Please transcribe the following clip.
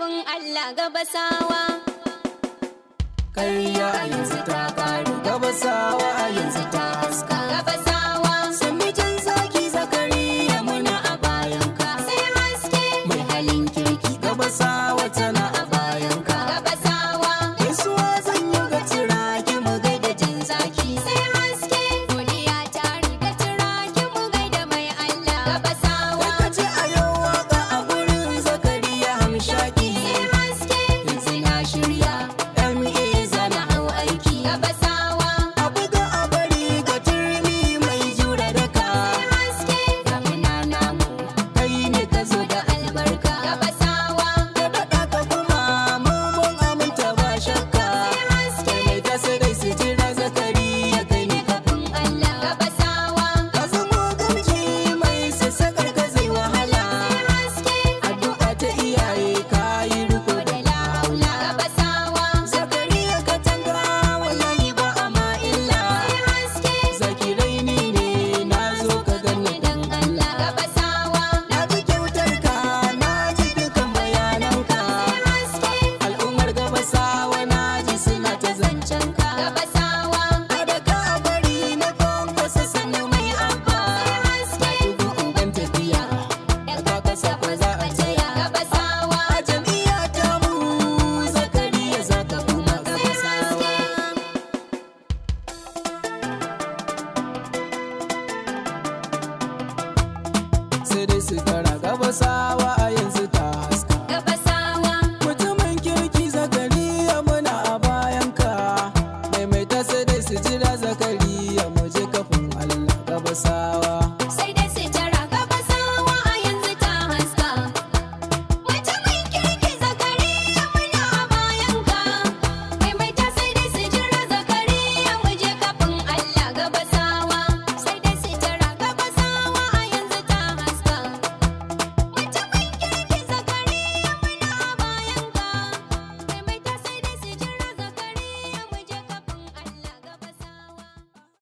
kafin Allah Gabasawa. Karya a yanzu ta kare, Gabasawa a yanzu ta haska. Gabasawa. Sannu jan zaki Zakariya, muna a bayanka. Sai haske. Mai halin kirki, Gabasawa tana a bayanka. Gabasawa. Gaisuwa zan yi ga Turaki, mu gaida jan zaki. Sai haske. Godiya ta riga Turaki, mu gaida mai Allah. Gabasawa. Ka ce a yau waka a gurin Zakariya hamshaki. Sai haske. Yanzu na shirya MA, zana hau aiki. Gabasawa. A buga a bari ga turmi mai jura daka. Sai haske. Damuna namu, kai ne ka zo da albarka. Gabasawa. Ka daɗa ka kuma mu mun aminta ba shakka. Sai haske. Mai ta sai dai su jira, Zakariya kai ne kafin Allah. Gabasawa. Ka zamo gamji mai sassaƙar ka zai wahala. Sai haske. Addu'a ta iyaye, ka yi riko da lahaula. Gabasawa. Zakariya katanga, wallahi ba a ma illa. Sai haske. Zakirai ni ne na zo ka ganni dan Allah. Gabasawa. Na ji kyautar ka, na ji dukan bayananka. Sai haske. Al'ummar Gabasawa na ji suna ta zancen ka. Gabasawa. Kada ka bari na kwankwasa, sannu mai abba. Sai haske. Dubu uban tafiya, da ka kasa ba za a taya. Gabasawa. A jam'iyya ta mu, Zakariya za ka kuma Gabasawa. Sai dai su tara, Gabasawa a